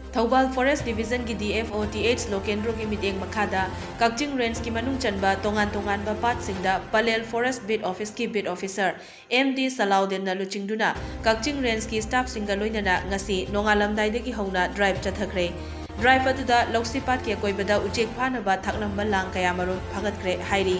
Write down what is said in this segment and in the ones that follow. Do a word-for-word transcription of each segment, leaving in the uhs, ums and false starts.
Thoubal Forest Division ꯒꯤ D F O Th Lokendro ꯒꯤ ꯃꯤꯠꯌꯦꯡ ꯃꯈꯥꯗ ꯀꯛꯆꯤꯡ Range ꯀꯤ ꯃꯅꯨꯡ ꯆꯟꯕ ꯇꯣꯉꯥꯟ ꯇꯣꯉꯥꯟꯕ ꯄꯥꯠꯁꯤꯡꯗ ꯄꯂꯦꯜ Forest Beat Office ꯀꯤ Beat Officer M D Salaudin ꯅ ꯂꯨꯆꯤꯡꯗꯨꯅ ꯀꯛꯆꯤꯡ Range ꯀꯤ staff ꯁꯤꯡꯒ ꯂꯣꯏꯅꯅ ꯉꯁꯤ ꯅꯣꯡꯉꯥꯜꯂꯝꯗꯥꯏꯗꯒꯤ ꯍꯧꯅ drive ꯆꯠꯊꯈ꯭ꯔꯦ꯫ Drive ꯑꯗꯨꯗ ꯂꯧꯁꯤ ꯄꯥꯠꯀꯤ ꯑꯀꯣꯏꯕꯗ ꯎꯆꯦꯛ ꯐꯥꯅꯕ ꯊꯥꯛꯂꯝꯕ ꯂꯥꯡ ꯀꯌꯥꯃꯔꯨꯝ ꯐꯥꯒꯠꯈ꯭ꯔꯦ ꯍꯥꯏꯔꯤ꯫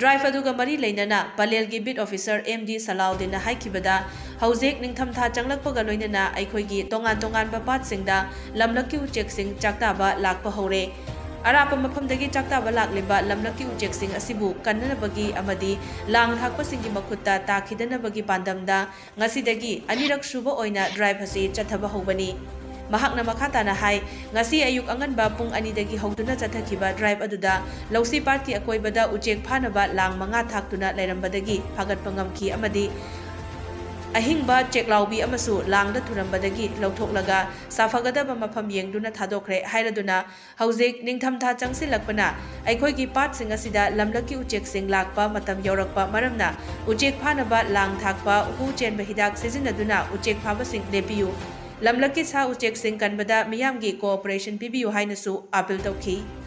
Drive ꯑꯗꯨꯒ ꯃꯔꯤ ꯂꯩꯅꯅ ꯄꯂꯦꯜꯒꯤ Beat Officer M D Salaudin ꯅ ꯍꯥꯏꯈꯤꯕꯗ, ꯍꯧꯖꯤꯛ ꯅꯤꯡꯊꯝꯊꯥ ꯆꯪꯂꯛꯄꯒ ꯂꯣꯏꯅꯅ ꯑꯩꯈꯣꯏꯒꯤ ꯇꯣꯉꯥꯟ ꯇꯣꯉꯥꯟꯕ ꯄꯥꯠꯁꯤꯡꯗ ꯂꯝꯂꯛꯀꯤ ꯎꯆꯦꯛꯁꯤꯡ ꯆꯥꯛꯇꯥꯕ ꯂꯥꯛꯄ ꯍꯧꯔꯦ꯫ ꯑꯔꯥꯞꯄ ꯃꯐꯝꯗꯒꯤ ꯆꯥꯛꯇꯥꯕ ꯂꯥꯛꯂꯤꯕ ꯂꯝꯂꯛꯀꯤ ꯎꯆꯦꯛꯁꯤꯡ ꯑꯁꯤꯕꯨ ꯀꯟꯅꯅꯕꯒꯤ ꯑꯃꯗꯤ ꯂꯥꯡ ꯊꯥꯛꯄꯁꯤꯡꯒꯤ ꯃꯈꯨꯠꯇ ꯇꯥꯈꯤꯗꯅꯕꯒꯤ ꯄꯥꯟꯗꯝꯗ ꯉꯁꯤꯗꯒꯤ ꯑꯅꯤꯔꯛ ꯁꯨꯕ ꯑꯣꯏꯅ drive ꯑꯁꯤ ꯆꯠꯊꯕ ꯍꯧꯕꯅꯤ꯫ ꯃꯍꯥꯛꯅ ꯃꯈꯥ ꯇꯥꯅ ꯍꯥꯏ, ꯉꯁꯤ ꯑꯌꯨꯛ ꯑꯉꯟꯕ ꯄꯨꯡ ꯑꯅꯤꯗꯒꯤ ꯍꯧꯗꯨꯅ ꯆꯠꯊꯈꯤꯕ drive ꯑꯗꯨꯗ ꯂꯧꯁꯤ ꯄꯥꯠꯀꯤ ꯑꯀꯣꯏꯕꯗ ꯎꯆꯦꯛ ꯐꯥꯅꯕ ꯂꯥꯡ ꯃꯉꯥ ꯊꯥꯛꯇꯨꯅ ꯂꯩꯔꯝꯕꯗꯒꯤ ꯐꯥꯒꯠꯄ ꯉꯝꯈꯤ ꯑꯃꯗꯤ ꯑꯍꯤꯡꯕ ꯆꯦꯛꯂꯥꯎꯕꯤ ꯑꯃꯁꯨ ꯂꯥꯡꯗ ꯊꯨꯔꯝꯕꯗꯒꯤ ꯂꯧꯊꯣꯛꯂꯒ ꯁꯥꯐꯒꯗꯕ ꯃꯐꯝ ꯌꯦꯡꯗꯨꯅ ꯊꯥꯗꯣꯛꯈ꯭ꯔꯦ ꯍꯥꯏꯔꯗꯨꯅ, ꯍꯧꯖꯤꯛ ꯅꯤꯡꯊꯝꯊꯥ ꯆꯪꯁꯤꯜꯂꯛꯄꯅ ꯑꯩꯈꯣꯏꯒꯤ ꯄꯥꯠꯁꯤꯡ ꯑꯁꯤꯗ ꯂꯝꯂꯛꯀꯤ ꯎꯆꯦꯛꯁꯤꯡ ꯂꯥꯛꯄ ꯃꯇꯝ ꯌꯧꯔꯛꯄ ꯃꯔꯝꯅ ꯎꯆꯦꯛ ꯐꯥꯅꯕ ꯂꯥꯡ ꯊꯥꯛꯄ, ꯍꯨ ꯆꯦꯟꯕ ꯍꯤꯗꯥꯛ ꯁꯤꯖꯤꯟꯅꯗꯨꯅ ꯎꯆꯦꯛ ꯐꯥꯕꯁꯤꯡ ꯂꯦꯞꯄꯤꯌꯨ꯫ ꯂꯝꯂꯛꯀꯤ ꯁꯥ ꯎꯆꯦꯛꯁꯤꯡ ꯀꯟꯕꯗ ꯃꯤꯌꯥꯝꯒꯤ cooperation ꯄꯤꯕꯤꯌꯨ ꯍꯥꯏꯅꯁꯨ appeal ꯇꯧꯈꯤ꯫